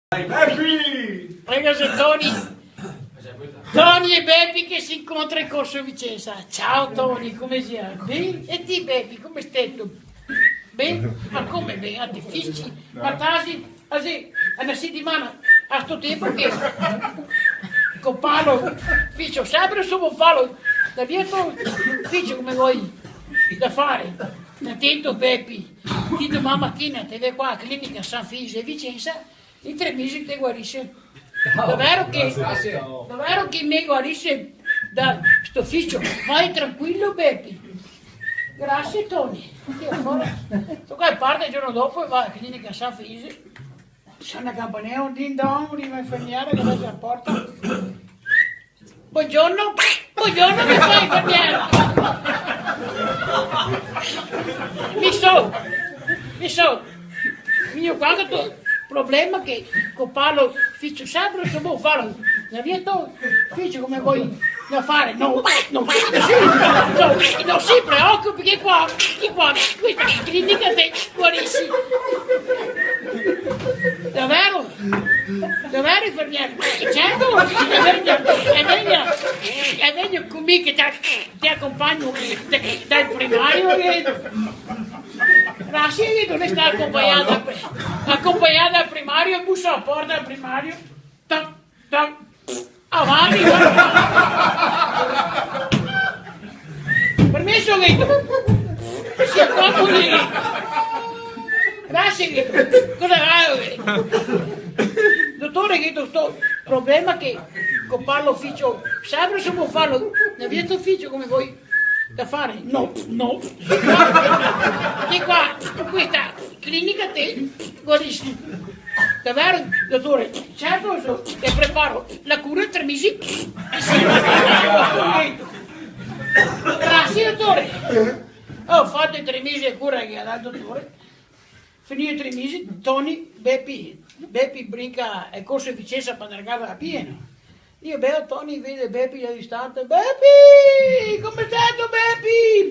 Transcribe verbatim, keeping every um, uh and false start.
Bepi! Prego, xe Toni. Toni e Bepi che se incontra in Corso Vicenza. Ciao Toni, come xe? Ben? E ti Bepi, come steto? Ben? Ma come ben? Ah, dificile. Ma tasi, ah, sì, xe na setimana a sto tenpo che co parlo, fiso senpre su, parlo, da via to, fiso come vol, da fare. Sta tento Bepi, ti doman matina te ve qua a clinica San Fisi de Vicenza, in tre mesi te guarise. Davero che, davero che me guarise da sto fiso? Vai tranquilo, Bepi. Grasie, Toni. Io ancora. Sto qua parte el giorno dopo e va a clinica San Fisi. Sona el campanel, un din don, riva l'infermiera che apre la porta. Buongiorno, buongiorno, che fa l'infermiera? Mi so, mi so, mi go qua sto problema che co parlo, fiso senpre, so bon, parlo, la via to, fiso come vol, da fare, no, no, no, sì, no, no si preocupi, che qua, che qua, questa clinica te guarissi. Davero? Davero, infermiera? Certo, e vegna, e vegna, e vegna co mi che te, te acompagno da, dal primario, che... Grasie, che dove sta acompagnada, acompagnada al primario, busa a porta al primario. Toc, toc. Avanti, va. Permeso, che... Sì, qua pure. Grasie, che... Cosa va? Dotore, che sto problema che co parlo, fiso senpre, so bon, parlo, la via to, fiso come vol, da fare? No, no. Che qua, co questa clinica te guarissi. Davero, dotore? Certo, so, te preparo la cura in tre mesi. Grasie, dotore. Go fato i tre mesi de cura che ga dato el dotore. Finì i tre mesi, Toni, Bepi, Bepi brinca el Corso Vicenza par ndar a casa a pie, no? Io, beh, Toni vede Bepi da distante. "Bepi! Come steto, Bepi?"